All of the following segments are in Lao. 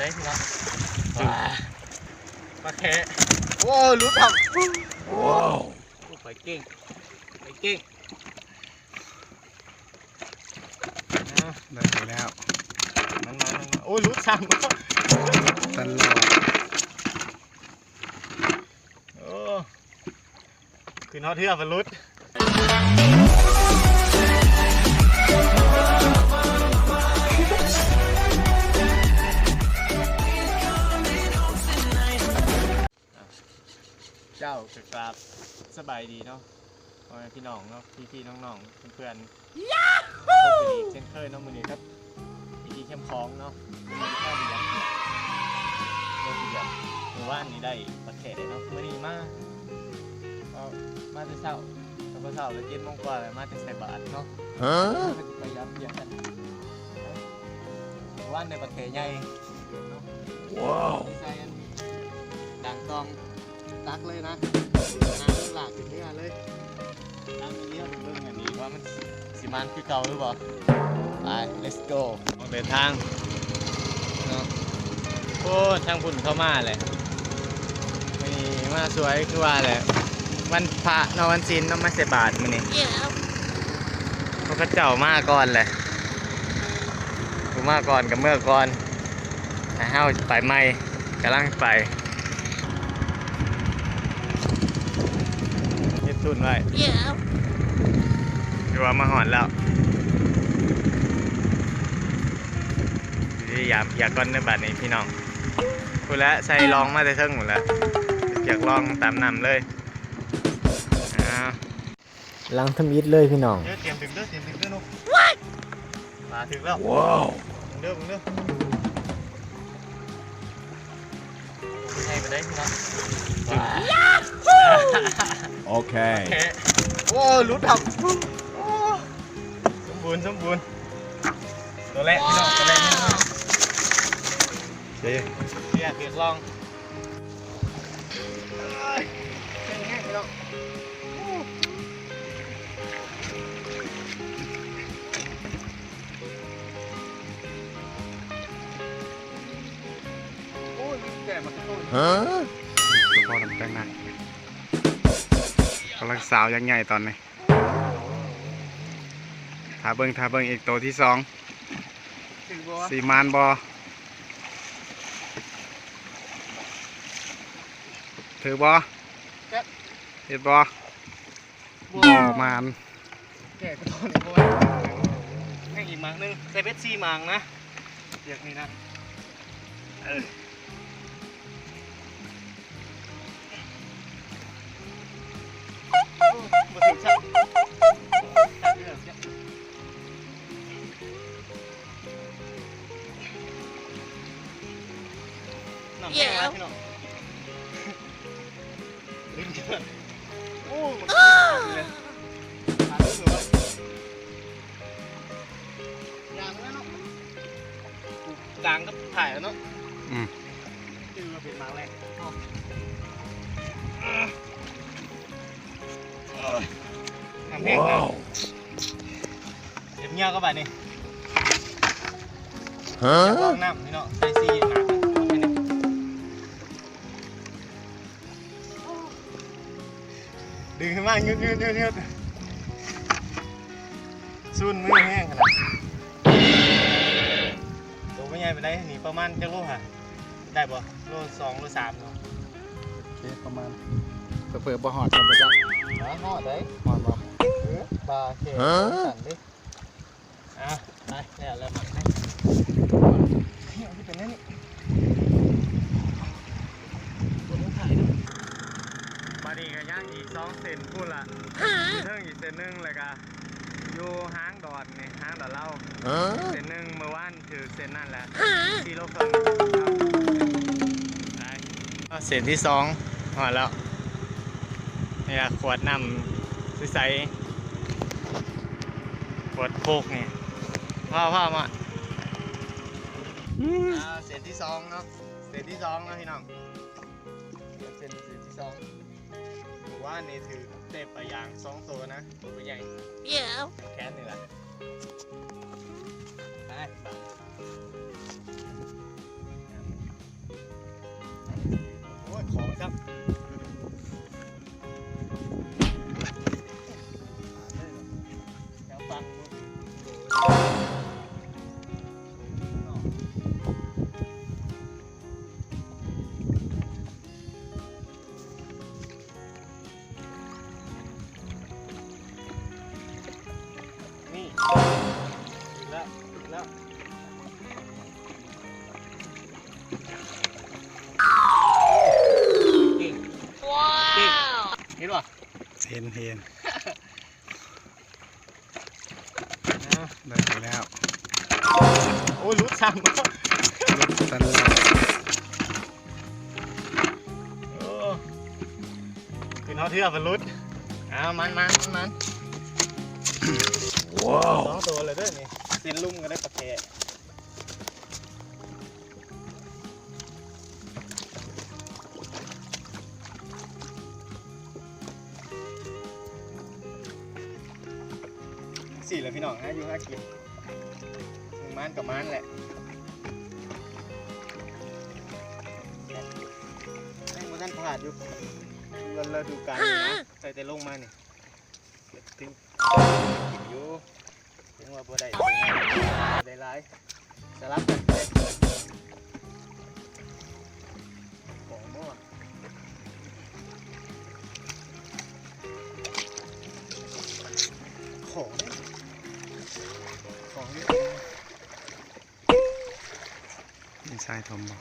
ໄດ້ພີ່ນ້ອງ ປາແຄະ ໂອ້ ຫຼຸດຄັບ ວ້າວ ໂອ້ ໄປເກັ່ງ ໄປເກັ່ງ ໄດ້ໄປແລ້ວ ມັນມາ ມັນມາ ໂອ້ຍ ຫຼຸດຊ້ຳ ຕະຫຼອດ ໂອ້ ຂຶ້ນຮອດເຮືອພັດຫຼຸດ ເຈົ້າ ກະກາບສະບາຍດີເນາະ ພໍ່ແມ່ພີ່ນ້ອງເນາະ ພີ່ໆ ນ້ອງໆ ເພື່ອນໆ ຍາຮູ້ ພົບກັນອີກເຊັ່ນເຄີຍເນາະ ມື້ນີ້ກັບ ອີພີ ເຂັ້ມຂອງເນາະ ມື້ນີ້ມາເບິ່ງ ເບິ່ງ ເບິ່ງ ມື້ວານນີ້ໄດ້ປາແຄະເນາະ ມື້ນີ້ມາ ເອົາ ມາແຕ່ເຊົ້າ ແຕ່ເຊົ້າແລ້ວ ເຈັດໂມງກວ່າແລ້ວ ມາແຕ່ໃສ່ບາດເນາະ ຮະ ເຮົາກະຊິໄປຢາມຢຽມກັນ ມື້ວານໄດ້ປາແຄະໃຫຍ່ເນາະ ວ້າວ ໃສ່ອັນ ດາງຕອງ ຕັກເລີຍນະ ນາງລາກຂຶ້ນເຮືອເລີຍ ຕາມເຮືອໄປເບິ່ງອັນນີ້ວ່າມັນຊິມານຄືເກົ່າຫຼືບໍ່ ໄປ ເລັດໂກ ອອກເດີນທາງເນາະ ໂອ້ ທາງພຸ້ນເຂົ້າມາແຫຼະ ນີ້ມາສວຍຄືວ່າແຫຼະ ວັນພະເນາະ ວັນສິນເນາະ ມາໃສ່ບາດມື້ນີ້ ເພາະເຂົາເຈົ້າມາກ່ອນແຫຼະ ຜູ້ມາກ່ອນກະເມືອກ່ອນ ແຕ່ເຮົາໄປໃໝ່ ກຳລັງໄປ ເຮັດທຸນໄວ້ ຄືວ່າມາຮອດແລ້ວ ຊິຢາມຢາກກ່ອນເດີບາດນີ້ພີ່ນ້ອງ ພຸ້ນແຫຼະ ໃສ່ລອງມາແຕ່ເທິງພຸ້ນແຫຼະ ຢາກລອງຕາມນ້ຳເລີຍ ອ້າວ ຫຼັງທຳອິດເລີຍພີ່ນ້ອງ ເດີ ຕຽມດຶງເດີ ຕຽມດຶງເດີ ນົກ ປາຖືກແລ້ວ ວ້າວ ເບິ່ງເດີ ເບິ່ງເດີ ໂອ້ ໃຫຍ່ປານໃດພີ່ນ້ອງ ໂອເຄ ໂອ້ ຫຼຸດຄັບ ໂອ້ ສົມບູນ ສົມບູນ ໂຕແລກພີ່ນ້ອງ ໂຕແລກ ເດ ເດ ເດ ລອງ ໂອ້ຍ ມີແກ່ໝາກຕົ້ນ ຮະ ສະເພາະນ້ຳແຕງໜ້າ ກຳລັງສາວຢ່າງໃຫຍ່ຕອນນີ້ ຖ້າເບິ່ງ ຖ້າເບິ່ງອີກໂຕທີສອງ ຖືກບໍ່ ຊິມານບໍ່ ຖືກບໍ່ ເຮັດບໍ່ ບໍ່ ບໍ່ມານ ແກ່ກວ່າໂຕນີ້ບໍ່ໄຫວ ຍັງອີກໝາກໜຶ່ງ ໃສ່ເບັດສີ່ໝາກນະ ວຽກນີ້ນະ ເອີ ໂອ້ ບໍ່ຖືກຊ້ຳ ນ້ຳແຮງຫຼາຍພີ່ນ້ອງ ໂອ້ ມັນ ຢາງນັ້ນເນາະ ກາງກັບຖ່າຍແລ້ວເນາະ ອືມ ຖືວ່າເປັນໝາກແລກ ນ້ຳແຮງ ວ້າວ ເກັບເຫຍື່ອກ່ອນບາດນີ້ ຮະ ຢາກລອງນ້ຳພີ່ນ້ອງ ໃສ່ສີ່ໝາກ ດຶງຂຶ້ນມາ ຍືດໆໆ ຊູນມືແຮງຂະໜາດ ໂຕບໍ່ໃຫຍ່ປານໃດ ນີ້ປະມານຈັກໂລຫະ ໄດ້ບໍ່ ໂລສອງ ໂລສາມເນາະ ໂອເຄ ປະມານ ເຜີໆບໍ່ຮອດຊ້ຳບໍ່ຈັກ ຮອດໄດ໋ ຮອດບໍ່ ເອີ ປາແຄະ ຮະ ສັ້ນເດ້ ອ່ະ ໄປ ແລ້ວ ແລ້ວມັນ ເຮີ້ຍ ຄືເປັນແນວນີ້ ບໍ່ໄດ້ຖ່າຍເນາະ ບາດນີ້ກະຍັງອີກສອງເສັ້ນພຸ້ນລະ ຢູ່ເທິງອີກເສັ້ນໜຶ່ງ ແລ້ວກະຢູ່ຫາງດອນນີ້ ຫາງດອນລາວ ເສັ້ນໜຶ່ງ ມື້ວານຖືກເສັ້ນນັ້ນແຫຼະ ສີ່ໂລເຄິ່ງ ໄປ ເສັ້ນທີສອງ ຮອດແລ້ວ ນີ້ລະ ຂວດນ້ຳໃສໆ ຂວດໂຄກນີ້ ພາ ພາມາ ອ່າ ເສັ້ນທີສອງເນາະ ເສັ້ນທີສອງເນາະພີ່ນ້ອງ ເສັ້ນ ເສັ້ນທີສອງ ມື້ວານນີ້ຖືກໄດ້ປາຢາງສອງໂຕນະ ໂຕໃຫຍ່ ແຂນນີ້ລະ ໄປ ບາດ ຍາມມັນ ເຫັນ ເຫັນ ໄດ້ແລ້ວ. ໂອ້ຍ ຫຼຸດຊ້ຳ ຫຼຸດຕັນແລ້ວ. ໂອ້ ຂຶ້ນຮອດເຮືອເພິ່ນຫຼຸດ. ເອົາ ມັນ ມັນ ມັນ ວ້າວ ສອງໂຕເລີຍເດີນີ້. ເສັ້ນລຸ່ມກໍໄດ້ປາແຂ້. ຈັ່ງຊີ້ແຫຼະພີ່ນ້ອງ ຫາຢູ່ຫາກິນ ມັນກໍມັນແຫຼະ. ຍັງບໍ່ທັນພາດຢູ່ ລະດູການນີ້ນະ ໃສ່ແຕ່ລົງມານີ້ ກໍຖືກກິນຢູ່. ເຖິງວ່າບໍ່ໄດ້ ໄດ້ຫຼາຍ ສະຫຼັບກັນໄປ. ຂອງບໍ່ ຂອງ ຂອງ ມີຊາຍຖົມບໍ່?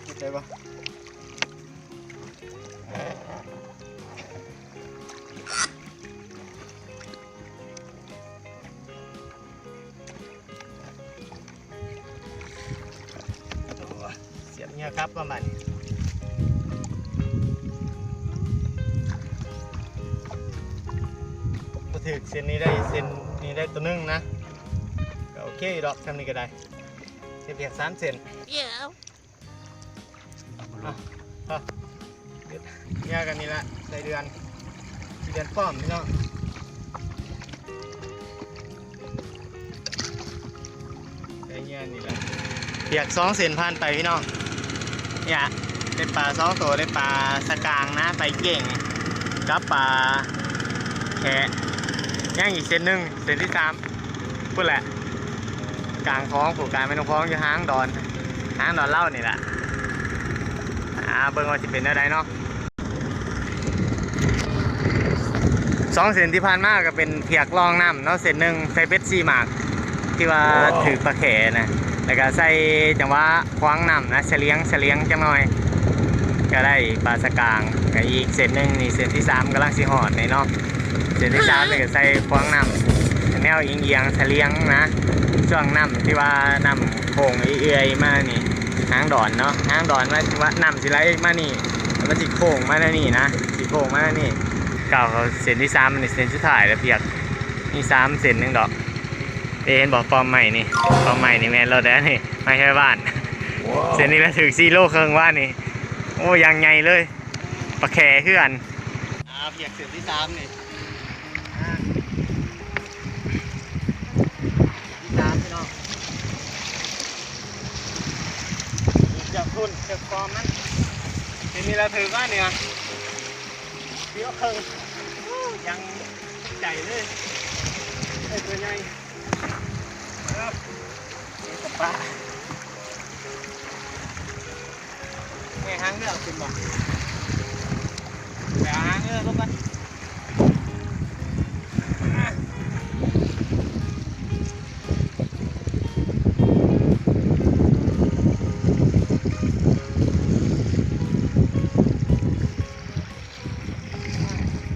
ເຮັດໄດ້ບໍ່? ສຽບເຫຍື່ອກັບປະມານນີ້ ບໍ່ຖືກເສັ້ນນີ້ໄດ້ ເສັ້ນນີ້ໄດ້ໂຕໜຶ່ງນະ ກໍໂອເຄຢູ່ດອກ ຊ່ຳນີ້ກໍໄດ້. ເຮັດພຽກສາມເສັ້ນ ເອີ ເຫຍື່ອກັນນີ້ລະ ໄດ້ເດືອນ ເດືອນປ້ອມພີ່ນ້ອງ ໄດ້ເຫຍື່ອນີ້ລະ. ພຽກສອງເສັ້ນຜ່ານໄປພີ່ນ້ອງ ນີ້ລະ ໄດ້ປາສອງໂຕ ໄດ້ປາສະກາງນະ ປາເກັ່ງ ກັບປາແຄ. ຍັງອີກເສັ້ນໜຶ່ງ ເສັ້ນທີສາມ ພຸ້ນແຫຼະ ກາງຂອງຜູ້ການແມ່ນ້ຳຂອງ ຢູ່ຫາງດອນ ຫາງດອນເລົ່ານີ້ແຫຼະ. ອ່າ ເບິ່ງວ່າຊິເປັນແນວໃດເນາະ. ສອງເສັ້ນທີ່ຜ່ານມາກໍເປັນພຽກລອງນ້ຳເນາະ ເສັ້ນໜຶ່ງໃສ່ເບັດສີ່ໝາກ ທີ່ວ່າຖືກປາແຂ້ນະ ແລ້ວກໍໃສ່ຈັງຫວະຂວາງນ້ຳນະ ສະຫຼຽງ ສະຫຼຽງຈັກໜ່ອຍ ກໍໄດ້ປາສະກາງ. ກໍອີກເສັ້ນໜຶ່ງນີ້ ເສັ້ນທີສາມກຳລັງຊິຮອດນີ້ເນາະ. ເສັ້ນທີສາມນີ້ກໍໃສ່ຂວາງນ້ຳ ແນວອີງໆ ສະຫຼຽງນະ ຊ່ວງນ້ຳທີ່ວ່ານ້ຳໂຄ້ງເອື້ອຍໆມານີ້ ຫາງດອນເນາະ ຫາງດອນວ່າ ວ່ານ້ຳຊິໄຫຼມານີ້ ມັນຊິໂຄ້ງມາແນວນີ້ນະ ຊິໂຄ້ງມາແນວນີ້. ກ້າວເຂົ້າເສັ້ນທີສາມນີ້ ເສັ້ນສຸດທ້າຍແລ້ວພຽກ ມີສາມເສັ້ນໜຶ່ງດອກ. ເອີ ເຫັນບໍ່ ປ້ອມໄມ້ນີ້ ປ້ອມໄມ້ນີ້ແມ່ນໂລດເດ້ນີ້ ໄມ້ໄທບ້ານ. ເສັ້ນນີ້ລະຖືກສີ່ໂລເຄິ່ງວານນີ້ ໂອ້ ຢ່າງໃຫຍ່ເລີຍ. ປາແຂ້ຄືກັນ. ອ່າ ພຽກເສັ້ນທີສາມນີ້ ອ່າ ທີສາມພີ່ນ້ອງ ຈາກພຸ້ນ ຈາກຄອມມັນ ເຫັນນີ້ລະຖືກວ່ານີ້ ເດີຍວເຄິ່ງ ຍັງໃຈເລີຍ ໄອ້ຕົວໃຫຍ່. ເອີ ເອີ ປາ ແມ່ຫາງເຮືອຂຶ້ນບໍ່? ໄປຫາຫາງເຮືອລົງກ່ອນ.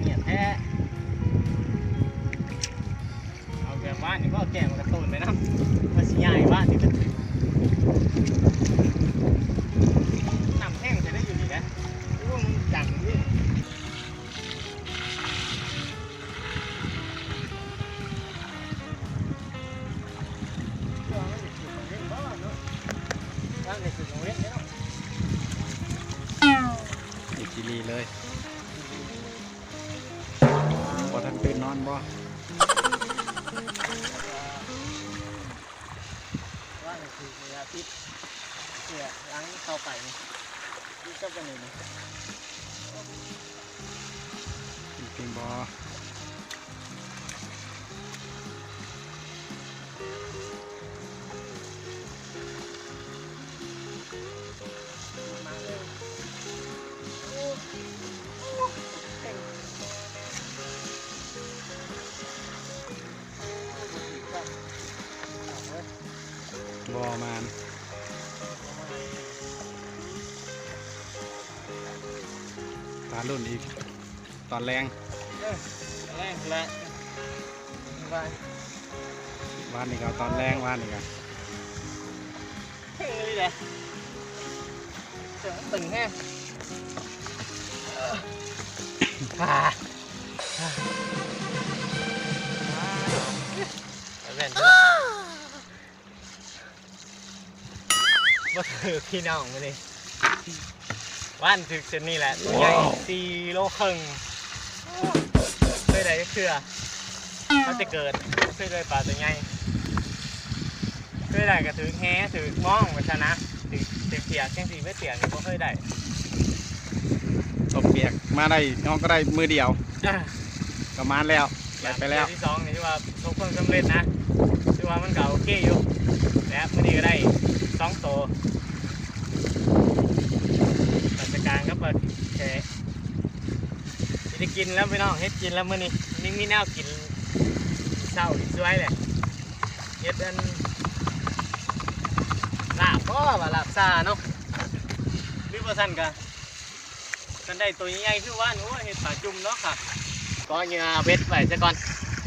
ງຽບແທ້. ເອົາແກມບ້ານນີ້ບໍ່ ແກມກະຕູນໄປນຳ ວ່າຊິຍ້າຍບ້ານນີ້ ນ້ຳແຫ້ງແທ້ໄດ໋ຢູ່ນີ້ນະ ໂອ້ ມັນຈັງຢູ່. ອີກອີ່ຫຼີເລີຍ. ບໍ່ທັນຕື່ນນອນບໍ່? ວ່າຄືເວລາຕິດເສຍຫຼັງເຂົ້າໄປນີ້ ຕິດກັບກັນນີ້ ອີກເປັນບໍ່? ມາເລີຍ. ບໍ່ມານ ຕາລຸ້ນອີກຕອນແລງ ເອີ ຕອນແລງພຸ້ນແຫຼະ ບາຍ ວານນີ້ກໍຕອນແລງ ວານນີ້ກໍ ເອີ ນີ້ແຫຼະ ເອີ ຕຶງແຮງ ອ່າ ອ່າ ແມ່ນ ບໍ່ຖືກພີ່ນ້ອງມື້ນີ້ ວານຖືກເຊັ່ນນີ້ແຫຼະ ໂຕໃຫຍ່ ວ້າວ ສີ່ໂລເຄິ່ງ ເຄີຍໄດ້ຈັກເທື່ອ ມາແຕ່ເກີດ ບໍ່ເຄີຍໄດ້ປາໂຕໃຫຍ່ ເຄີຍໄດ້ກໍຖືກແຫ ຖືກມອງໄປຊະນະ ຖືກ ຖືກປຽກຈັ່ງຊີ້ ໄປປຽກນີ້ບໍ່ເຄີຍໄດ້ ຕົກປຽກມາໄດ້ ນ້ອງກໍໄດ້ມື້ດຽວ ອ່າ ກໍມານແລ້ວ ໄດ້ໄປແລ້ວ ເທື່ອທີສອງນີ້ຖືວ່າປະສົບຄວາມສຳເລັດນະ ຖືວ່າມັນກໍໂອເຄຢູ່ ແລະ ມື້ນີ້ກໍໄດ້ສອງໂຕ ປາສະກາງກັບປາແຂ ຊິໄດ້ກິນແລ້ວພີ່ນ້ອງ ເຮັດກິນແລ້ວມື້ນີ້ ຍັງມີແນວກິນ ເຊົ້າກິນສວຍແຫຼະ ເຮັດອັນ ລາບບໍ່ວ່າລາບຊາເນາະ ຫຼືບໍ່ຊັ້ນກໍ ຄັນໄດ້ໂຕໃຫຍ່ໆຄືວານ ໂອ້ຍ ເຮັດປາຈຸ່ມເນາະຄັບ ກໍເຫຍື່ອເບັດໄວ້ຊະກ່ອນ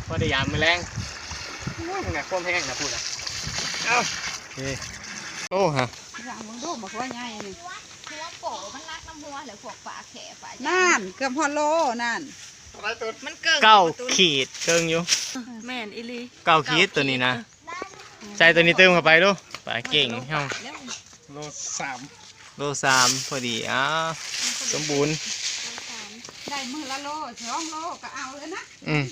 ພໍໄດ້ຍາມມື້ແລງ ໂອ້ຍ ແມ່ນຄວາມແຮງນະພຸ້ນນະ ເອົາ ໂອເຄ ໂອ້ ຮະ ຢ່າງເບິ່ງດູ ບັກຫົວໃຫຍ່ນີ້ ຫົວໂປ ມັນໜັກນຳຫົວແຫຼະ ພວກປາແຂ້ປາ ນັ້ນ ເກືອບຮອດໂລນັ້ນ ມັນເກີນ ເກົ້າຂີດ ເກີນຢູ່ ແມ່ນອີ່ຫຼີ ເກົ້າຂີດ ໂຕນີ້ນະ ເອີ ໃສ່ໂຕນີ້ຕື່ມເຂົ້າໄປດູ ປາເກັ່ງເຮົາ ໂລສາມ ໂລສາມພໍດີ ອ້າວ ສົມບູນ ໄດ້ມື້ລະໂລສອງໂລກໍເອົາແລ້ວນະ ອືມ.